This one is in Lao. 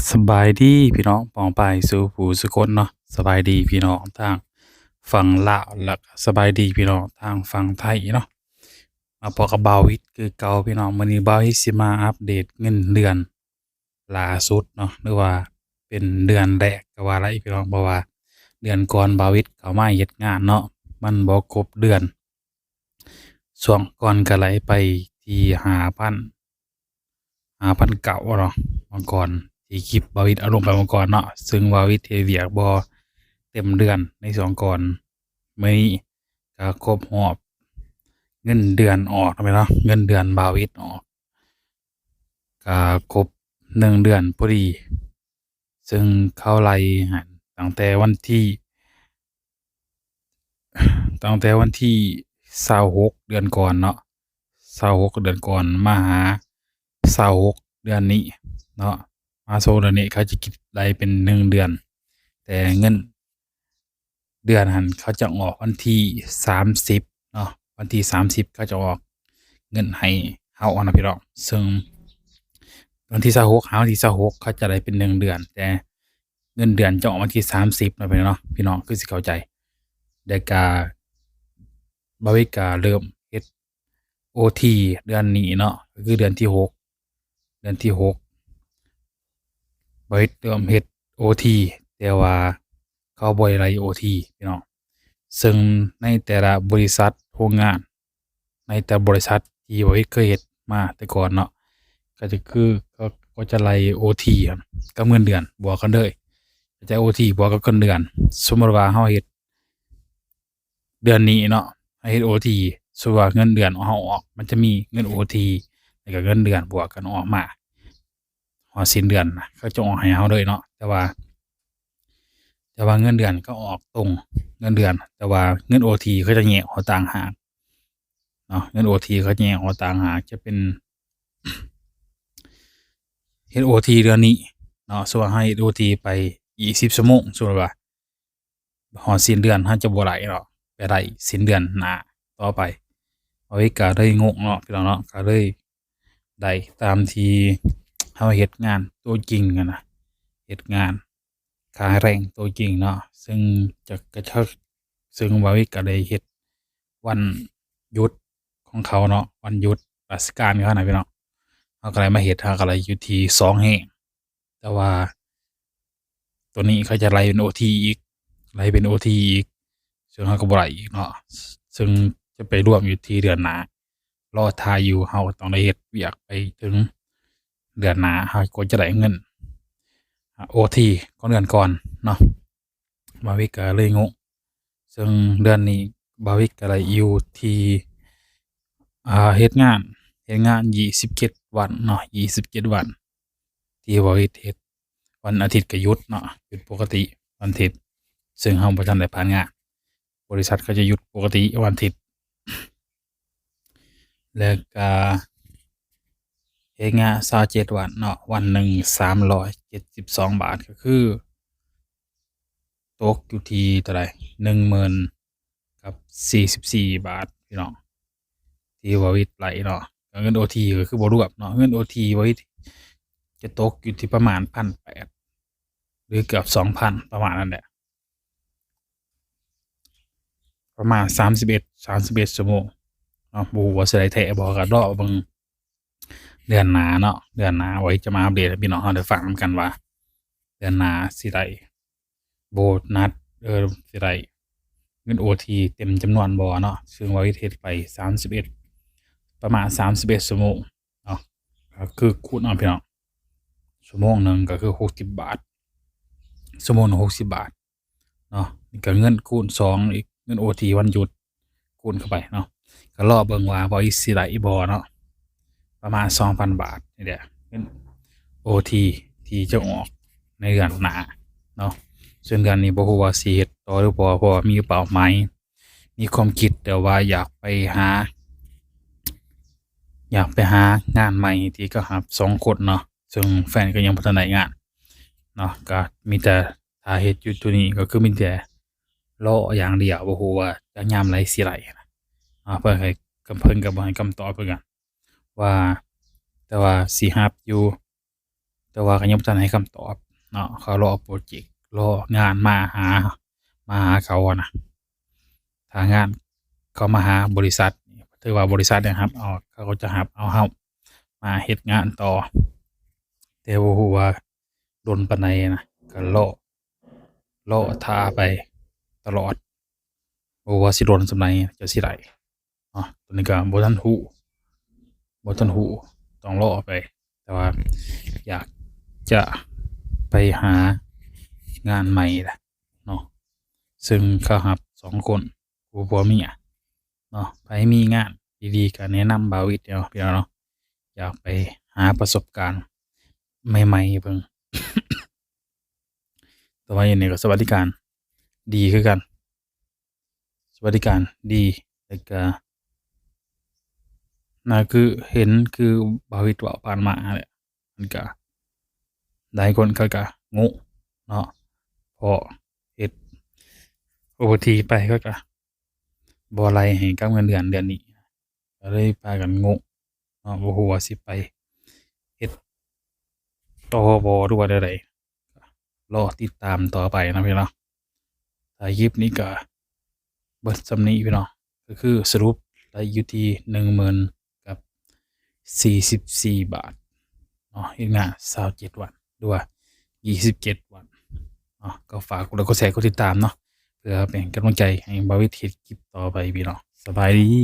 ສະບາຍດີພີ່ນ້ອງປ້ອງປາຍສູ່ຜູ້ສູ່ຄົນເນາະ. ສະບາຍດີພີ່ນ້ອງທາງຝັ່ງລາວ ແລະ ສະບາຍດີພີ່ນ້ອງທາງຝັ່ງໄທເນາະ. ມາພໍ້ກັບບ່າວວິດຄືເກົ່າພີ່ນ້ອງ. ມື້ນີ້ບ່າວວິດຊິມາອັບເດດເງິນເດືອນລ່າສຸດເນາະ ຫຼືວ່າເປັນເດືອນແລກກໍວ່າໄດ້ພີ່ນ້ອງ, ເພາະວ່າເດືອນກ່ອນບ່າວວິດເຂົ້າມາເຮັດງານເນາະ ມັນບໍ່ຄົບເດືອນ. ຊ່ວງກ່ອນກໍໄລ່ໄປທີ່ຫ້າພັນ ຫ້າພັນເກົ້າເນາະ ເມື່ອກ່ອນ ທີ່ຄລິບບ່າວວິດເອົາລົງໄປເມື່ອກ່ອນເນາະ, ເຊິ່ງບ່າວວິດເຮັດວຽກບໍ່ເຕັມເດືອນໃນຊ່ວງກ່ອນ. ມື້ນີ້ກໍຄົບຮອບເງິນເດືອນອອກແມ່ນບໍ່, ເງິນເດືອນບ່າວວິດອອກ ກໍຄົບໜຶ່ງເດືອນພໍດີ. ເຊິ່ງເຂົາໄລ່ຫັ້ນ ຕັ້ງແຕ່ວັນທີ ຕັ້ງແຕ່ວັນທີຊາວຫົກເດືອນກ່ອນເນາະ, ຊາວຫົກເດືອນກ່ອນ ມາຫາຊາວຫົກເດືອນນີ້ເນາະ, ມາຊາວຫົກເດືອນນີ້ ເຂົາຈະຄິດໄລ່ເປັນໜຶ່ງເດືອນ, ແຕ່ເງິນເດືອນຫັ້ນ ເຂົາຈະອອກວັນທີສາມສິບເນາະ, ວັນທີສາມສິບເຂົາຈະອອກເງິນໃຫ້ເຮົານະພີ່ນ້ອງ. ເຊິ່ງວັນທີຊາວຫົກ ຫາວັນທີຊາວຫົກ ເຂົາຈະໄດ້ເປັນໜຶ່ງເດືອນ, ແຕ່ ເງິນເດືອນຈະອອກວັນທີສາມສິບເນາະ ພີ່ນ້ອງເນາະ, ພີ່ນ້ອງຄືຊິເຂົ້າໃຈ. ແລ້ວກະບ່າວວິດກະເລີ່ມເຮັດໂອທີເດືອນນີ້ເນາະ, ກໍຄືເດືອນທີຫົກ ເດືອນທີຫົກ ບ່າວວິດເລີ່ມເຮັດໂອທີ, ແຕ່ວ່າເຂົາບໍ່ໄດ້ໄລ່ໂອທີພີ່ນ້ອງ. ເຊິ່ງໃນແຕ່ລະບໍລິສັດ ໂຮງງານ ໃນແຕ່ລະບໍລິສັດທີ່ບ່າວວິດເຄີຍເຮັດມາແຕ່ກ່ອນເນາະ ກໍຈະຄື ກໍ ກໍຈະໄລ່ໂອທີຫັ້ນກັບເງິນເດືອນບວກກັນເລີຍ, ຈະໂອທີບວກກັບເງິນເດືອນ. ສົມມຸດວ່າເຮົາເຮັດເດືອນນີ້ເນາະ ເຮົາເຮັດໂອທີ, ສົມມຸດວ່າເງິນເດືອນເຮົາອອກ ມັນຈະມີເງິນໂອທີ ແລ້ວກໍເງິນເດືອນບວກກັນອອກມາ ຮອດສິ້ນເດືອນນະ ເຂົາຈະອອກໃຫ້ເຮົາເລີຍເນາະ. ແຕ່ວ່າ ແຕ່ວ່າເງິນເດືອນກໍອອກຕົງເງິນເດືອນ, ແຕ່ວ່າເງິນໂອທີເຂົາຈະແຍກອອກຕ່າງຫາກເນາະ, ເງິນໂອທີເຂົາຈະແຍກອອກຕ່າງຫາກ, ຈະເປັນເຮັດໂອທີເດືອນນີ້ເນາະ, ສົມມຸດວ່າເຮົາເຮັດໂອທີໄປອີກສິບຊົ່ວໂມງ, ສົມມຸດວ່າ ຮອດສິ້ນເດືອນເຮົາຈະບໍ່ໄດ້ເນາະ, ໄປໄດ້ສິ້ນເດືອນໜ້າຕໍ່ໄປ. ບ່າວວິດກະເລີຍງົງເນາະ ພີ່ນ້ອງເນາະ, ກະເລີຍໄດ້ຕາມທີ່ເຮົາເຮັດງານຕົວຈິງຫັ້ນນະ, ເຮັດງານຂາຍແຮງຕົວຈິງເນາະ. ເຊິ່ງຈະກະ ເຊິ່ງບ່າວວິດກະໄດ້ເຮັດວັນຢຸດຂອງເຂົາເນາະ, ວັນຢຸດລາຊະການເຂົານະ ພີ່ນ້ອງ, ເຮົາກະໄດ້ມາເຮັດ, ເຮົາກະໄດ້ຢູ່ທີ່ສອງແຮງ. ແຕ່ວ່າໂຕນີ້ເຂົາຈະໄລ່ເປັນໂອທີອີກ, ໄລ່ເປັນໂອທີອີກ, ເຊິ່ງເຮົາກໍບໍ່ໄດ້ອີກເນາະ, ເຊິ່ງຈະໄປລວມຢູ່ທີ່ເດືອນໜ້າ. ລໍຖ້າຢູ່, ເຮົາກໍຕ້ອງໄດ້ເຮັດວຽກໄປເຖິງເດືອນໜ້າ, ເຮົາກໍຈະໄດ້ເງິນ ອາ ໂອທີຂອງເດືອນກ່ອນເນາະ. ບ່າວວິດກໍເລີຍງົງ, ເຊິ່ງເດືອນນີ້ບ່າວວິດກໍໄດ້ຢູ່ທີ່ ອາ ເຮັດງານ, ເຮັດງານຊາວເຈັດວັນເນາະ, ຊາວເຈັດວັນ ທີ່ບ່າວວິດເຮັດ. ວັນອາທິດກໍຢຸດເນາະ, ຢຸດປົກກະຕິວັນອາທິດ, ເຊິ່ງເຮົາບໍ່ທັນໄດ້ຜ່ານງານ, ບໍລິສັດເຂົາຈະຢຸດປົກກະຕິວັນອາທິດ. ແລ້ວກະເຮັດງານຊາວເຈັດວັນເນາະ, ວັນໜຶ່ງສາມຮ້ອຍເຈັດສິບສອງບາດ, ກໍຄືຕົກຢູ່ທີ່ເທົ່າໃດ ໜຶ່ງໝື່ນກັບສີ່ສິບສີ່ບາດ ພີ່ນ້ອງ, ທີ່ບ່າວວິດໄລ່ເນາະ. ກໍເງິນໂອທີກໍຄືບໍ່ລວມເນາະ, ເງິນໂອທີບ່າວວິດຈະຕົກຢູ່ທີ່ປະມານພັນແປດ ຫຼື ເກືອບສອງພັນ ປະມານນັ້ນແຫຼະ. ປະມານສາມສິບເອັດ ສາມສິບເອັດຊົ່ວໂມງເນາະ, ບໍ່ຮູ້ວ່າຊິໄດ້ແທ້ບໍ່, ກໍລໍເບິ່ງເດືອນໜ້າເນາະ, ເດືອນໜ້າໄວ້ຈະມາອັບເດດໃຫ້ພີ່ນ້ອງເຮົາໄດ້ຟັງນຳກັນວ່າ ເດືອນໜ້າຊິໄດ້ໂບນັດ ເອີ ຊິໄດ້ເງິນໂອທີເຕັມຈຳນວນບໍ່ເນາະ. ເຊິ່ງວ່າເຮັດ ເຮັດໄປສາມສິບເອັດ ປະມານສາມສິບເອັດຊົ່ວໂມງເນາະ, ກໍຄືຄູນເອົາ ພີ່ນ້ອງ, ຊົ່ວໂມງໜຶ່ງກໍຄືຫົກສິບບາດ, ຊົ່ວໂມງໜຶ່ງຫົກສິບບາດ ເນາະ, ນີ້ກໍເງິນຄູນສອງອີກ, ເງິນໂອທີວັນຢຸດຄູນເຂົ້າໄປເນາະ. ກໍລໍເບິ່ງວ່າບ່າວວິດຊິໄດ້ບໍ່ເນາະ, ປະມານສອງພັນບາດນີ້ແຫຼະ ເງິນໂອທີທີ່ຈະອອກໃນເດືອນໜ້າເນາະ. ເຊິ່ງເດືອນນີ້ບໍ່ຮູ້ວ່າຊິເຮັດຕໍ່ຫຼືບໍ່, ເພາະວ່າມີເປົ້າໝາຍ, ມີຄວາມຄິດ ແຕ່ວ່າຢາກໄປຫາ ຢາກໄປຫາງານໃໝ່ທີ່ເຂົາຮັບສອງຄົນເນາະ, ເຊິ່ງແຟນກໍຍັງບໍ່ທັນໄດ້ງານເນາະ, ກໍມີແຕ່ ຖ້າເຮັດຢູ່ໂຕນີ້ກໍຄືມີແຕ່ລໍຢ່າງດຽວ, ບໍ່ຮູ້ວ່າຈະຍາມໃດຊິໄດ້ນະ. ເພິ່ນໃຫ້ ເພິ່ນກໍບໍ່ໃຫ້ຄຳຕອບຄືກັນວ່າ, ແຕ່ວ່າຊິຮັບຢູ່ ແຕ່ວ່າເຂົາຍັງບໍ່ທັນໃຫ້ຄຳຕອບເນາະ ເຂົາລໍໂປຣເຈັກ ລໍງານມາຫາ ມາຫາເຂົາຫັ້ນນະ ຖ້າງານເຂົາມາຫາບໍລິສັດ ຖືວ່າບໍລິສັດເນຍຮັບເອົາ ເຂົາກໍຈະຮັບເອົາເຮົາມາເຮັດງານຕໍ່ ແຕ່ບໍ່ຮູ້ວ່າດົນປານໃດນະ ກໍລໍ ລໍຖ້າໄປຕະຫຼອດ ບໍ່ຮູ້ວ່າຊິດົນສ່ຳໃດຈະຊິໄດ້ເນາະ ຕອນນີ້ກໍບໍ່ທັນຮູ້ ບໍ່ທັນຮູ້ ຕ້ອງລໍໄປ ແຕ່ວ່າຢາກຈະໄປຫາງານໃໝ່ລະເນາະ ເຊິ່ງເຂົາຮັບສອງຄົນ ຜູ້ຜົວເມຍເນາະ ໃຜມີງານດີໆ ກໍແນະນຳບ່າວວິດເນາະ ພີ່ນ້ອງເນາະ ຢາກໄປຫາປະສົບການໃໝ່ໆເບິ່ງ ແຕ່ວ່າຢູ່ນີ້ກໍສະຫວັດດີການດີຄືກັນ ສະຫວັດດີການດີ ແລ້ວກະ ນະ ຄືເຫັນຄືບ່າວວິດເວົ້າຜ່ານມາຫັ້ນແຫຼະ ມັນກະ ຫຼາຍຄົນເຂົາກະໂງະເນາະ ເພາະເຮັດໂອທີໄປ ເຂົາກະບໍ່ໄລ່ໃຫ້ກັບເງິນເດືອນເດືອນນີ້ ກໍເລີຍພາກັນໂງະເນາະ ບໍ່ຮູ້ວ່າຊິໄປເຮັດຕໍ່ບໍ່ ຫຼືວ່າແນວໃດ ລໍຕິດຕາມຕໍ່ໄປເນາະພີ່ນ້ອງເນາະ. ທ້າຍຄລິບນີ້ກໍເບິດສ່ຳນີ້ພີ່ນ້ອງ ກໍຄືສະຫຼຸບໄດ້ຢູ່ທີ່ໜຶ່ງໝື່ນກັບສີ່ສິບສີ່ບາດເນາະ ເຮັດງານຊາວເຈັດວັນ ຫຼືວ່າຊາວເຈັດວັນເນາະ. ກໍຝາກກົດໄລກົດແຊກົດຕິດຕາມເນາະ ເພື່ອເປັນກຳລັງໃຈໃຫ້ບ່າວວິດເຮັດຄລິບຕໍ່ໄປພີ່ນ້ອງ. ສະບາຍດີ.